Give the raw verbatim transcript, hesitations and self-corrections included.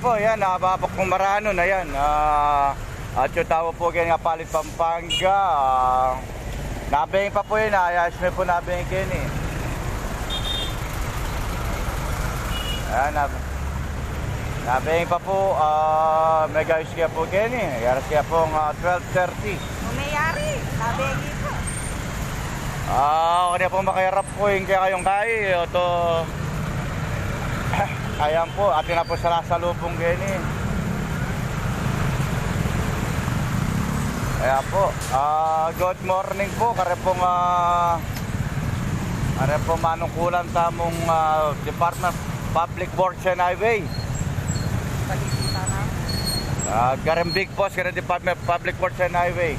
Po, yan, ah, Babac Pomarano na yan. Ah, atyu tamu pu keni Apalit, Pampanga. Ah, nabeng pa pu yan, ah, ayayus me pu nabeng keni. Ayan, nab-, nabeng pa pu, ah, megayus ke pu keni. Oras ke pung, ah, twelve thirty. O, meyari, nabeng pa. Ah, okay na pu, makayarap pu ing kekayung kai, oto. Ayan pu, atin na pu salasalubung keni. Ayan pu. Ah, good morning pu, kare pung, ah, kare pung manungkulan tamung, ah, Department of Public Works and Highway. Ah, kareng big boss, kare Department of Public Works and Highway.